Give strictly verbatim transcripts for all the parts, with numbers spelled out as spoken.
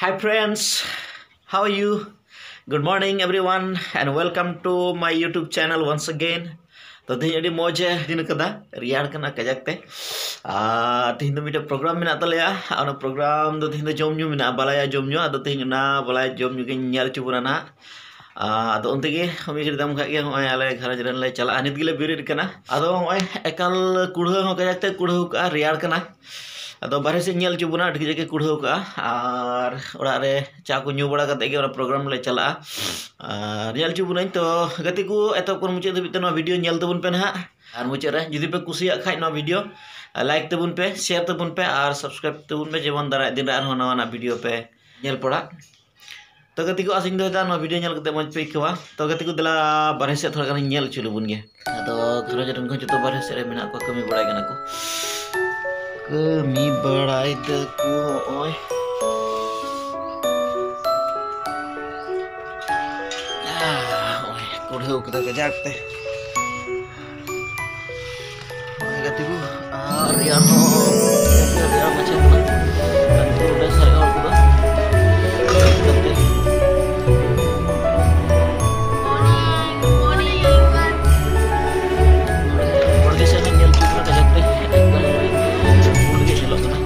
Hi friends, how are you? Good morning everyone and welcome to my YouTube channel once again. ᱛᱚ ᱛᱮᱦᱮᱧ ᱟᱹᱰᱤ ᱢᱚᱡᱽ ᱮ ᱫᱤᱱ ᱠᱟᱫᱟ, ᱨᱮᱭᱟᱲ ᱠᱟᱱᱟ ᱠᱟᱡᱟᱠ ᱛᱮ᱾ ᱟᱨ ᱛᱮᱦᱮᱧ ᱫᱚ ᱢᱤᱫᱴᱮᱱ ᱯᱨᱳᱜᱨᱟᱢ ᱢᱮᱱᱟᱜ ᱛᱟᱞᱮᱭᱟ᱾ ᱟᱨ ᱚᱱᱟ ᱯᱨᱳᱜᱨᱟᱢ ᱫᱚ ᱛᱮᱦᱮᱧ ᱫᱚ ᱡᱚᱢ ᱧᱩ ᱢᱮᱱᱟᱜᱼᱟ, ᱵᱟᱞᱟᱭᱟ ᱡᱚᱢ ᱧᱩ᱾ ᱟᱫᱚ ᱛᱮᱦᱮᱧ ᱚᱱᱟ ᱵᱟᱞᱟᱭᱟ ᱡᱚᱢ ᱧᱩ ᱜᱤᱧ ᱧᱮᱞ ᱦᱚᱪᱚ ᱵᱚᱱᱟ ᱱᱟᱦᱟᱜ᱾ ᱟᱨ ᱟᱫᱚ ᱚᱱᱛᱮ ᱜᱮ ᱢᱤᱫ ᱜᱷᱟᱹᱲᱤᱡ ᱛᱟᱭᱚᱢ ᱠᱷᱟᱡ ᱜᱮ ᱱᱚᱜᱼᱚᱭ ᱟᱞᱮ ᱜᱷᱟᱨᱚᱸᱡᱽ ᱨᱮᱱ ᱞᱮ ᱪᱟᱞᱟᱜᱼᱟ᱾ ᱱᱤᱛ ᱜᱮᱞᱮ ᱵᱮᱨᱮᱫ ᱠᱟᱱᱟ᱾ ᱟᱫᱚ ᱱᱚᱜᱼᱚᱭ ᱮᱠᱟᱞ ᱠᱩᱲᱦᱟᱹ ᱦᱚᱸ ᱠᱟᱡᱟᱠ ᱛᱮ ᱠᱩᱲᱦᱟᱹᱣ ᱠᱟᱜᱼᱟ, ᱨᱮᱭᱟᱲ ᱠᱟᱱᱟ᱾ ᱟᱫᱚ ᱵᱟᱨᱦᱮ ᱥᱮᱫ ᱧᱮᱞ ᱦᱚᱪᱚ ᱵᱚᱱᱟ, ᱟᱹᱰᱤ ᱠᱟᱡᱟᱠ ᱜᱮ ᱠᱩᱲᱦᱟᱹᱣ ᱠᱟᱜᱼᱟ᱾ ᱟᱨ ᱚᱲᱟᱜ ᱨᱮ ᱪᱟ ᱠᱚ ᱧᱩ ᱵᱟᱲᱟ ᱠᱟᱛᱮ ᱜᱮ ᱚᱱᱟ ᱯᱨᱳᱜᱨᱟᱢ ᱞᱮ ᱪᱟᱞᱟᱜᱼᱟ᱾ ᱟᱨ ᱧᱮᱞ ᱦᱚᱪᱚ ᱵᱚᱱᱟᱹᱧ᱾ ᱛᱚ ᱜᱟᱛᱮ ᱠᱚ, ᱮᱛᱚᱦᱚᱵ ᱠᱷᱚᱱ ᱢᱩᱪᱟᱹᱫ ᱫᱷᱟᱹᱵᱤᱡ ᱛᱮ ᱱᱚᱣᱟ ᱵᱷᱤᱰᱤᱭᱳ ᱧᱮᱞ ᱛᱟᱵᱚᱱ ᱯᱮ ᱱᱟᱦᱟᱜ᱾ ᱟᱨ ᱢᱩᱪᱟᱹᱫ ᱨᱮ ᱡᱩᱫᱤ ᱯᱮ ᱠᱩᱥᱤᱭᱟᱜ ᱠᱷᱟᱡ ᱱᱚᱣᱟ ᱵᱷᱤᱰᱤᱭᱳ, ᱞᱟᱭᱤᱠ ᱛᱟᱵᱚᱱ ᱯᱮ, ᱥᱮᱭᱟᱨ ᱛᱟᱵᱚᱱ ᱯᱮ ᱟᱨ ᱥᱟᱵᱥᱠᱨᱟᱭᱤᱵ ᱛᱟᱵᱚᱱ ᱯᱮ, ᱡᱮᱢᱚᱱ ᱫᱟᱨᱟᱭ ᱫᱤᱱ ᱨᱮ ᱟᱨᱦᱚᱸ ᱱᱟᱣᱟᱱᱟᱜ ᱵᱷᱤᱰᱤᱭᱳ ᱯᱮ ᱧᱮᱞ ᱯᱟᱲᱟᱜ᱾ ᱛᱚ ᱜᱟᱛᱮ ᱠᱚ, ᱟᱥᱤᱧ ᱫᱚᱦᱚᱭᱮᱫᱟ ᱱᱚᱣᱟ ᱵᱷᱤᱰᱤᱭᱳ ᱧᱮᱞ ᱠᱟᱛᱮ ᱢᱚᱡᱽ ᱯᱮ ᱟᱹᱭᱠᱟᱹᱣᱟ᱾ ᱛᱚ ᱜᱟᱛᱮ ᱠᱚ, ᱫᱮᱞᱟ ᱵᱟᱨᱦᱮ ᱥᱮᱫ ᱛᱷᱚᱲᱟ ᱜᱟᱱᱤᱧ ᱧᱮᱞ ᱦᱚᱪᱚ ᱞᱮᱵᱚᱱ ᱜᱮ᱾ ᱟᱫᱚ ᱜᱷᱟᱨᱚᱸᱡᱽ ᱨᱮᱱ ᱠᱚ ᱡᱚᱛᱚ ᱵᱟᱨᱦᱮ ᱥᱮᱫ ᱨᱮ ᱢᱮᱱᱟᱜ ᱠᱚᱣᱟ, ᱠᱟᱹᱢᱤ ᱵᱟᱲᱟᱭ ᱠᱟᱱᱟ ᱠᱚ᱾ ᱠᱟᱹᱢᱤ ᱵᱟᱲᱟᱭ ᱫᱟᱠᱚ ᱦᱚᱸᱜᱼᱚᱭ᱾ ᱟᱦ, ᱦᱚᱸᱜᱼᱚᱭ ᱠᱩᱲᱦᱟᱹᱣ ᱠᱟᱫᱟ ᱠᱟᱡᱟᱠ ᱛᱮ᱾ ᱦᱚᱸᱜᱼᱚᱭ ᱜᱟᱛᱮ ᱠᱚ, ᱟᱨ ᱨᱮᱭᱟᱲ ᱦᱚᱸ ᱨᱮᱭᱟᱲ ᱢᱟᱪᱷᱟ ᱠᱟᱱᱟ᱾ ᱜᱟᱛᱮ ᱠᱚ, ᱚᱸᱰᱮ ᱥᱟᱨᱮᱡ ᱦᱚᱲ ᱠᱚᱫᱚ ᱜᱟᱛᱮ᱾ ᱦᱚᱲ ᱜᱮ ᱥᱮ ᱧᱮᱞ ᱦᱚᱪᱚ ᱠᱟᱱᱟ ᱠᱟᱡᱟᱠ ᱛᱮ, ᱮᱠᱫᱚᱢ ᱯᱩᱸᱰ ᱜᱮ ᱧᱮᱞᱚᱜ ᱠᱟᱱᱟ᱾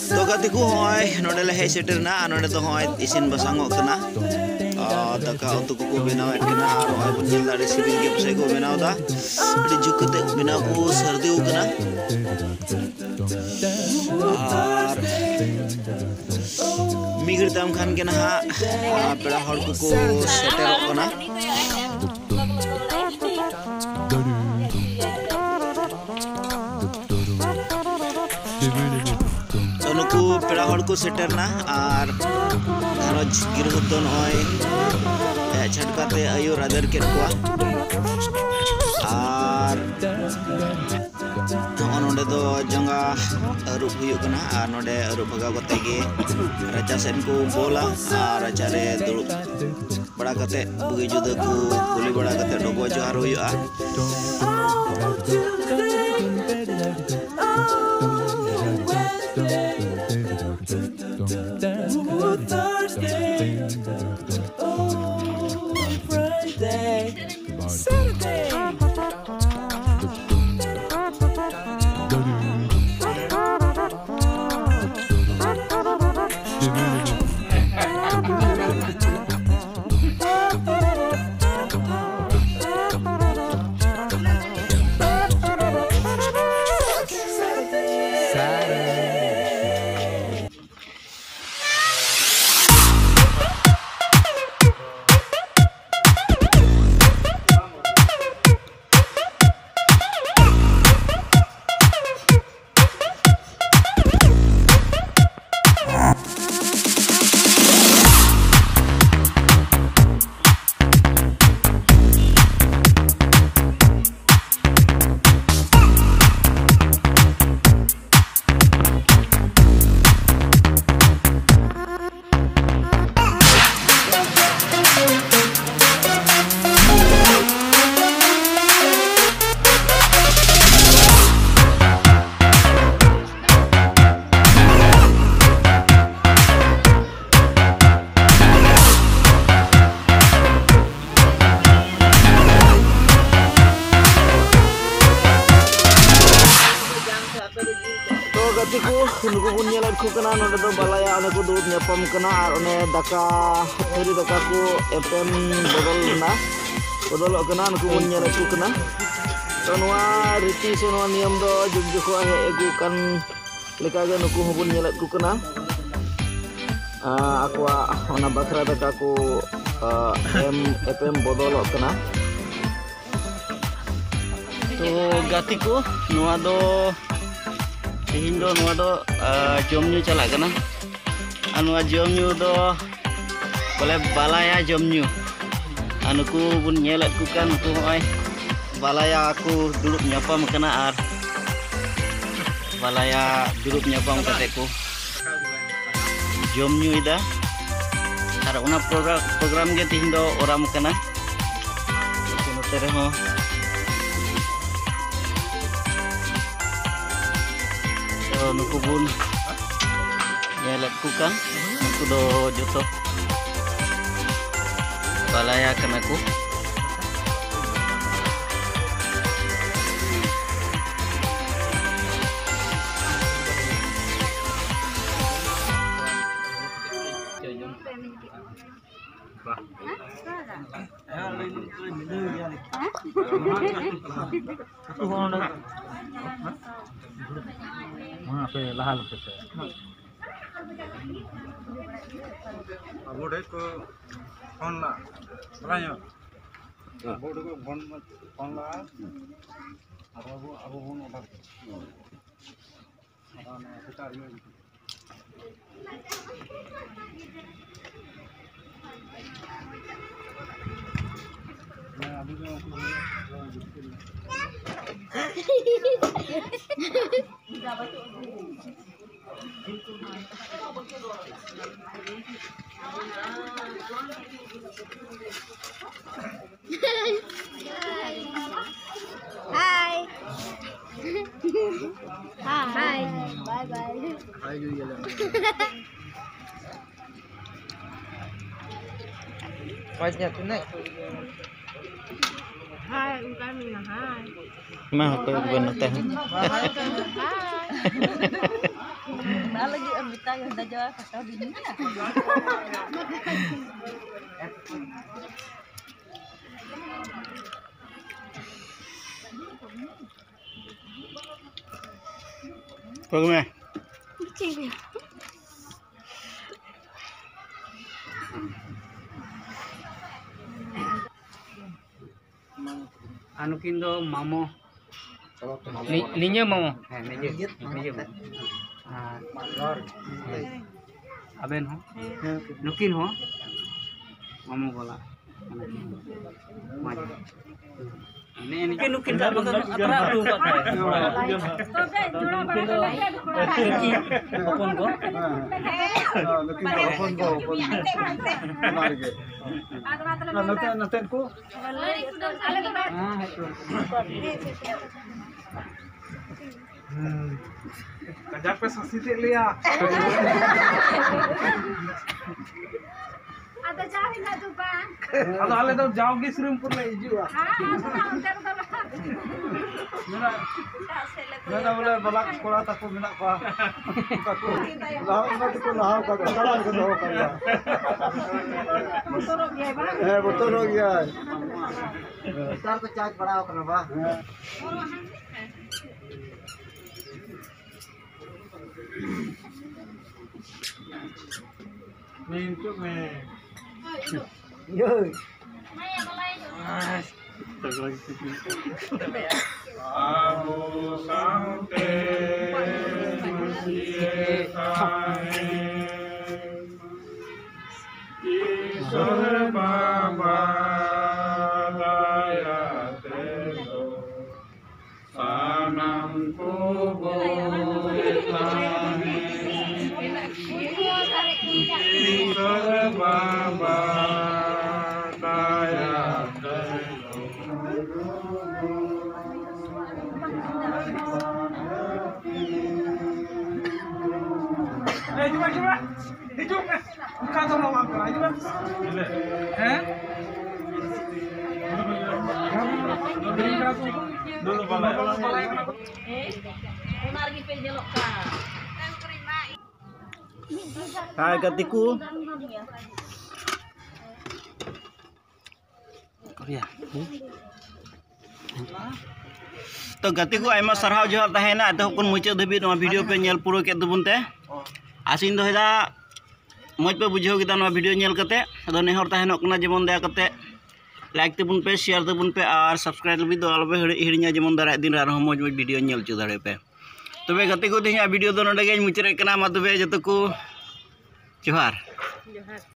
ᱛᱚ ᱜᱟᱛᱮ ᱠᱚ, ᱦᱚᱸᱜᱼᱚᱭ ᱱᱚᱸᱰᱮ ᱞᱮ ᱦᱮᱡ ᱥᱮᱴᱮᱨ ᱮᱱᱟ᱾ ᱟᱨ ᱱᱚᱸᱰᱮ ᱫᱚ ᱦᱚᱸᱜᱼᱚᱭ ᱤᱥᱤᱱ ᱵᱟᱥᱟᱝᱚᱜ ᱠᱟᱱᱟ᱾ ᱟᱨ ᱫᱟᱠᱟ ᱩᱛᱩ ᱠᱚᱠᱚ ᱵᱮᱱᱟᱣᱮᱫ ᱠᱟᱱᱟ᱾ ᱟᱨ ᱱᱚᱜᱼᱚᱭ ᱵᱚᱱ ᱧᱮᱞ ᱮᱫᱟ, ᱟᱹᱰᱤ ᱥᱤᱵᱤᱞ ᱜᱮ ᱯᱟᱥᱮᱡ ᱠᱚ ᱵᱮᱱᱟᱣ ᱮᱫᱟ᱾ ᱟᱹᱰᱤ ᱡᱷᱩᱠ ᱠᱟᱛᱮ ᱵᱮᱱᱟᱣ ᱠᱚ ᱥᱟᱹᱨᱫᱤ ᱟᱠᱟᱱᱟ᱾ ᱟᱨ ᱢᱤᱫ ᱜᱷᱟᱹᱲᱤᱡ ᱛᱟᱭᱚᱢ ᱠᱷᱟᱱ ᱜᱮ ᱱᱟᱦᱟᱜ, ᱟᱨ ᱯᱮᱲᱟ ᱦᱚᱲ ᱠᱚᱠᱚ ᱥᱮᱴᱮᱨᱚᱜ ᱠᱟᱱᱟ᱾ ᱛᱚ, ᱱᱩᱠᱩ ᱯᱮᱲᱟ ᱦᱚᱲ ᱠᱚ ᱥᱮᱴᱮᱨ ᱮᱱᱟ ᱟᱨ ᱜᱤᱨᱟᱹ ᱫᱚ ᱱᱚᱜᱼᱚᱭ ᱦᱮᱡ ᱪᱷᱟᱴᱠᱟ ᱛᱮ ᱟᱹᱭᱩᱨ ᱟᱫᱮᱨ ᱠᱮᱫ ᱠᱚᱣᱟ᱾ ᱟᱨ ᱱᱚᱜᱼᱚ ᱱᱚᱰᱮ ᱫᱚ ᱡᱟᱸᱜᱟ ᱟᱹᱨᱩᱵ ᱦᱩᱭᱩᱜ ᱠᱟᱱᱟ᱾ ᱟᱨ ᱱᱚᱰᱮ ᱟᱹᱨᱩᱵ ᱵᱷᱟᱜᱟᱣ ᱠᱟᱛᱮ ᱜᱮ ᱨᱟᱪᱟ ᱥᱮᱫ ᱠᱚ ᱵᱚᱞᱟ᱾ ᱟᱨ ᱨᱟᱪᱟ ᱨᱮ ᱫᱩᱲᱩᱵ ᱵᱟᱲᱟ ᱠᱟᱛᱮ ᱵᱩᱜᱤ ᱡᱩᱫᱟᱹ ᱠᱚ ᱠᱩᱞᱤ ᱵᱟᱲᱟ ᱠᱟᱛᱮ ᱰᱚᱵᱚᱜ ᱡᱚᱦᱟᱨ ᱦᱩᱭᱩᱜᱼᱟ᱾ ᱛᱚ ᱜᱟᱛᱮ ᱠᱚ, ᱱᱩᱠᱩ ᱵᱚᱱ ᱧᱮᱞᱮᱫ ᱠᱚ ᱠᱟᱱᱟ, ᱱᱚᱰᱮ ᱫᱚ ᱵᱟᱞᱟᱭᱟ ᱚᱱᱮ ᱠᱚ ᱫᱩᱲᱩᱵ ᱧᱟᱯᱟᱢ ᱠᱟᱱᱟ ᱟᱨ ᱚᱱᱮ ᱫᱟᱠᱟ, ᱛᱷᱟᱹᱨᱤ ᱫᱟᱠᱟ ᱠᱚ ᱮᱯᱮᱢ ᱵᱚᱫᱚᱞ ᱨᱮᱱᱟᱜ ᱵᱚᱫᱚᱞᱚᱜ ᱠᱟᱱᱟ, ᱱᱩᱠᱩ ᱵᱚᱱ ᱧᱮᱞᱮᱫ ᱠᱚ ᱠᱟᱱᱟ᱾ ᱛᱚ ᱱᱚᱣᱟ ᱨᱤᱛᱤ ᱥᱮ ᱱᱚᱣᱟ ᱱᱤᱭᱚᱢ ᱫᱚ ᱡᱩᱜᱽ ᱡᱚᱠᱷᱚᱱ ᱦᱮᱡ ᱟᱹᱜᱩ ᱠᱟᱱ ᱞᱮᱠᱟᱜᱮ ᱱᱩᱠᱩ ᱦᱚᱸᱵᱚᱱ ᱧᱮᱞᱮᱫ ᱠᱚ ᱠᱟᱱᱟ᱾ ᱟᱠᱚᱣᱟᱜ ᱚᱱᱟ ᱵᱟᱠᱷᱨᱟ ᱫᱟᱠᱟ ᱠᱚ ᱮᱢ ᱮᱯᱮᱢ ᱵᱚᱫᱚᱞᱚᱜ ᱠᱟᱱᱟ᱾ ᱛᱚ ᱜᱟᱛᱮ ᱠᱚ, ᱱᱚᱣᱟ ᱫᱚ ᱛᱮᱦᱮᱧ ᱫᱚ ᱱᱚᱣᱟ ᱫᱚ ᱡᱚᱢ ᱧᱩ ᱪᱟᱞᱟᱜ ᱠᱟᱱᱟ᱾ ᱟᱨ ᱱᱚᱣᱟ ᱡᱚᱢ ᱧᱩ ᱫᱚ ᱵᱚᱞᱮ ᱵᱟᱞᱟᱭᱟ ᱡᱚᱢ ᱧᱩ᱾ ᱟᱨ ᱱᱩᱠᱩ ᱵᱚᱱ ᱧᱮᱞᱮᱫ ᱠᱚ ᱠᱟᱱ, ᱱᱩᱠᱩ ᱦᱚᱸᱜᱼᱚᱭ ᱵᱟᱞᱟᱭᱟ ᱠᱚ ᱫᱩᱲᱩᱵ ᱧᱟᱯᱟᱢ ᱠᱟᱱᱟ ᱟᱨ ᱵᱟᱞᱟᱭᱟ ᱫᱩᱲᱩᱵ ᱧᱟᱯᱟᱢ ᱠᱟᱛᱮ ᱠᱚ ᱡᱚᱢ ᱧᱩᱭᱮᱫᱟ᱾ ᱟᱨ ᱚᱱᱟ ᱯᱨᱳᱜᱨᱟᱢ, ᱯᱨᱳᱜᱨᱟᱢ ᱜᱮ ᱛᱤᱦᱤᱧ ᱫᱚ ᱚᱨᱟᱢ ᱠᱟᱱᱟ᱾ ᱱᱚᱛᱮ ᱨᱮᱦᱚᱸ ᱛᱚ ᱱᱩᱠᱩ ᱵᱚᱱ ᱧᱮᱞᱮᱫ ᱠᱚ ᱠᱟᱱ, ᱱᱩᱠᱩ ᱫᱚ ᱡᱚᱛᱚ ᱵᱟᱞᱟᱭᱟ ᱠᱟᱱᱟ ᱠᱚ᱾ ᱟᱯᱮ ᱞᱟᱦᱟ ᱞᱮᱯᱮ ᱥᱮ᱾ ᱟᱵᱚ ᱴᱷᱮᱡ ᱠᱚ ᱯᱷᱳᱱ ᱞᱟ, ᱵᱟᱲᱟᱭ ᱧᱚᱜ᱾ ᱟᱵᱚ ᱴᱷᱮᱡ ᱠᱚ ᱯᱷᱳᱱ, ᱯᱷᱳᱱ ᱞᱟ, ᱟᱨ ᱟᱵᱚ, ᱟᱵᱚ ᱵᱚᱱ ᱚᱰᱟᱨ ᱠᱮᱫᱟ᱾ ᱟᱫᱚ ᱚᱱᱟ ᱥᱮᱛᱟᱜ ᱨᱮᱜᱮ Hi. Hi. Bye bye. Hi, Julia. Hi, ᱩᱱᱠᱟ ᱢᱮᱱᱟ, hi. ᱢᱟ, ᱚᱠᱚᱭ ᱠᱚ ᱱᱚᱛᱮ ᱦᱚᱸ᱾ Hi. ᱚᱱᱟ ᱞᱟᱹᱜᱤᱫ ᱮᱢ ᱢᱮᱛᱟ ᱠᱟᱫᱟ, ᱡᱚᱦᱟᱨ ᱠᱟᱴᱟ ᱵᱤᱱ ᱢᱮ᱾ ᱯᱟᱹᱜᱩ ᱢᱮ᱾ ᱟᱨ ᱱᱩᱠᱤᱱ ᱫᱚ ᱢᱟᱢᱚ᱾ ᱱᱤ-, ᱱᱤᱡᱮ ᱢᱟᱢᱚ᱾ ᱦᱮᱸ, ᱱᱤᱡᱮ, ᱱᱤᱡᱮ ᱢᱟᱢᱚ᱾ ᱟᱨ ᱟᱵᱮᱱ ᱦᱚᱸ? ᱱᱩᱠᱤᱱ ᱦᱚᱸ? ᱢᱟᱢᱚ ᱵᱟᱞᱟ᱾ ᱱᱮᱜᱼᱮ ᱱᱤᱠᱤᱱ ᱱᱩᱠᱤᱱ ᱫᱚ ᱟᱵᱚ ᱫᱚ ᱟᱛᱨᱟ ᱦᱚᱴᱚ ᱟᱠᱟᱫ ᱛᱟᱦᱮᱸ᱾ ᱛᱚᱵᱮ ᱡᱚᱲᱟ ᱵᱟᱲᱟ ᱠᱟᱛᱮ ᱟᱹᱰᱤ ᱠᱚᱲᱟ᱾ ᱠᱟᱹᱴᱤᱡ ᱦᱚᱯᱚᱱ ᱠᱚ᱾ ᱦᱮᱸ, ᱦᱮᱸ᱾ ᱦᱮᱸ, ᱱᱩᱠᱤᱱ ᱫᱚ ᱦᱚᱯᱚᱱ ᱠᱚ, ᱦᱚᱯᱚᱱ ᱠᱚ᱾ ᱚᱱᱟ ᱨᱮᱜᱮ᱾ ᱟᱨ ᱱᱚᱛᱮ, ᱱᱚᱛᱮᱱ ᱠᱚ? ᱟᱞᱮ ᱫᱚ ᱦᱮᱸ, ᱦᱮᱸ, ᱪᱚᱞ᱾ ᱠᱟᱡᱟᱠ ᱯᱮ ᱥᱟᱥᱤᱛᱮᱫ ᱞᱮᱭᱟ᱾ ᱟᱫᱚ ᱡᱟᱣ ᱦᱤᱞᱳᱜ ᱫᱚ ᱵᱟᱝ᱾ ᱟᱫᱚ ᱟᱞᱮ ᱫᱚ ᱡᱟᱣᱜᱮ ᱥᱤᱨᱤᱢᱯᱩᱨ ᱞᱮ ᱦᱤᱡᱩᱜᱼᱟ᱾ ᱦᱮᱸ, ᱟᱫᱚ ᱚᱱᱛᱮ ᱨᱮᱫᱚ ᱵᱟᱝ᱾ ᱢᱮᱱᱟ, ᱮᱴᱟᱜ ᱥᱮᱫ ᱞᱮ ᱢᱮᱱᱟ ᱵᱚᱞᱮ ᱵᱟᱞᱟ ᱠᱚᱲᱟ ᱛᱟᱠᱚ ᱢᱮᱱᱟᱜ ᱠᱚᱣᱟ᱾ ᱚᱱᱠᱟ ᱠᱚ ᱞᱟᱦᱟ, ᱚᱱᱟ ᱛᱮᱠᱚ ᱞᱟᱦᱟ ᱟᱠᱟᱫ ᱠᱚᱣᱟ, ᱛᱟᱲᱟᱢ ᱠᱚ ᱫᱚᱦᱚ ᱟᱠᱟᱫ ᱠᱚᱣᱟ᱾ ᱵᱚᱛᱚᱨᱚᱜ ᱜᱮᱭᱟᱭ ᱵᱟᱝ? ᱦᱮᱸ, ᱵᱚᱛᱚᱨᱚᱜ ᱜᱮᱭᱟᱭ᱾ ᱱᱮᱛᱟᱨ ᱫᱚ ᱪᱟᱨᱡᱽ ᱵᱟᱲᱟᱣ ᱠᱟᱱᱟ ᱵᱟᱝ? ᱦᱮᱸ᱾ ᱢᱮ ᱦᱤᱡᱩᱜ ᱢᱮ᱾ ᱤᱭᱟᱹ᱾ ᱟᱵᱚ ᱥᱟᱶᱛᱮ ᱢᱟᱹᱡᱷᱤᱭᱮ ᱛᱟᱦᱮᱸ ᱤᱥᱚᱨ ᱵᱟᱵᱟ ᱫᱟᱭᱟ ᱛᱮᱫᱚ᱾ ᱥᱟᱱᱟᱢ ᱠᱚ ᱵᱚᱭ ᱛᱟᱦᱮᱸ ᱤᱥᱚᱨ ᱵᱟᱵᱟ ᱫᱟᱭᱟ ᱛᱮ᱾ ᱦᱤᱡᱩᱜ ᱢᱮ, ᱦᱤᱡᱩᱜ ᱢᱮ᱾ ᱦᱤᱡᱩᱜ ᱢᱮ᱾ ᱚᱱᱠᱟ ᱫᱚ ᱵᱟᱝ ᱠᱟᱱᱟ᱾ ᱦᱤᱡᱩᱜ ᱢᱮ᱾ ᱦᱮᱸ? ᱚᱱᱟ ᱨᱮᱜᱮ ᱯᱮ ᱧᱮᱞᱚᱜ ᱠᱟᱱ᱾ ᱦᱟᱭ, ᱜᱟᱛᱮ ᱠᱚ᱾ ᱛᱚ ᱜᱟᱛᱮ ᱠᱚ, ᱟᱭᱢᱟ ᱥᱟᱨᱦᱟᱣ ᱡᱚᱦᱟᱨ ᱛᱟᱦᱮᱸᱭᱮᱱᱟ᱾ ᱮᱛᱚᱦᱚᱵ ᱠᱷᱚᱱ ᱢᱩᱪᱟᱹᱫ ᱫᱷᱟᱹᱵᱤᱡ ᱱᱚᱣᱟ ᱵᱷᱤᱰᱤᱭᱳ ᱯᱮ ᱧᱮᱞ ᱯᱩᱨᱟᱹᱣ ᱠᱮᱫ ᱛᱟᱵᱚᱱ ᱛᱮ᱾ ᱟᱥᱤᱧ ᱫᱚᱦᱚᱭᱮᱫᱟ ᱢᱚᱡᱽ ᱯᱮ ᱵᱩᱡᱷᱟᱹᱣ ᱠᱮᱫᱟ ᱱᱚᱣᱟ ᱵᱷᱤᱰᱤᱭᱳ ᱧᱮᱞ ᱠᱟᱛᱮ᱾ ᱟᱫᱚ ᱱᱮᱦᱚᱨ ᱛᱟᱦᱮᱱᱚᱜ ᱠᱟᱱᱟ ᱡᱮᱢᱚᱱ ᱫᱟᱭᱟ ᱠᱟᱛᱮ ᱞᱟᱭᱤᱠ ᱛᱟᱵᱚᱱ ᱯᱮ, ᱥᱮᱭᱟᱨ ᱛᱟᱵᱚᱱ ᱯᱮ ᱟᱨ ᱥᱟᱵᱥᱠᱨᱟᱭᱤᱵ ᱞᱟᱹᱜᱤᱫ ᱫᱚ ᱟᱞᱚᱯᱮ ᱦᱤᱲᱤ-, ᱦᱤᱲᱤᱧᱟ, ᱡᱮᱢᱚᱱ ᱫᱟᱨᱟᱭ ᱫᱤᱱ ᱨᱮ ᱟᱨᱦᱚᱸ ᱢᱚᱡᱽ ᱢᱚᱡᱽ ᱵᱷᱤᱰᱤᱭᱳ ᱧᱮᱞ ᱦᱚᱪᱚ ᱫᱟᱲᱮᱭᱟᱜ ᱯᱮ᱾ ᱛᱚᱵᱮ ᱜᱟᱛᱮ ᱠᱚ, ᱛᱮᱦᱮᱧᱟᱜ ᱵᱷᱤᱰᱤᱭᱳ ᱫᱚ ᱱᱚᱰᱮ ᱜᱮᱧ ᱢᱩᱪᱟᱹᱫ ᱮᱫ ᱠᱟᱱᱟ᱾ ᱢᱟ ᱛᱚᱵᱮ ᱡᱚᱛᱚ ᱠᱚ ᱡᱚᱦᱟᱨ᱾ ᱡᱚᱦᱟᱨ᱾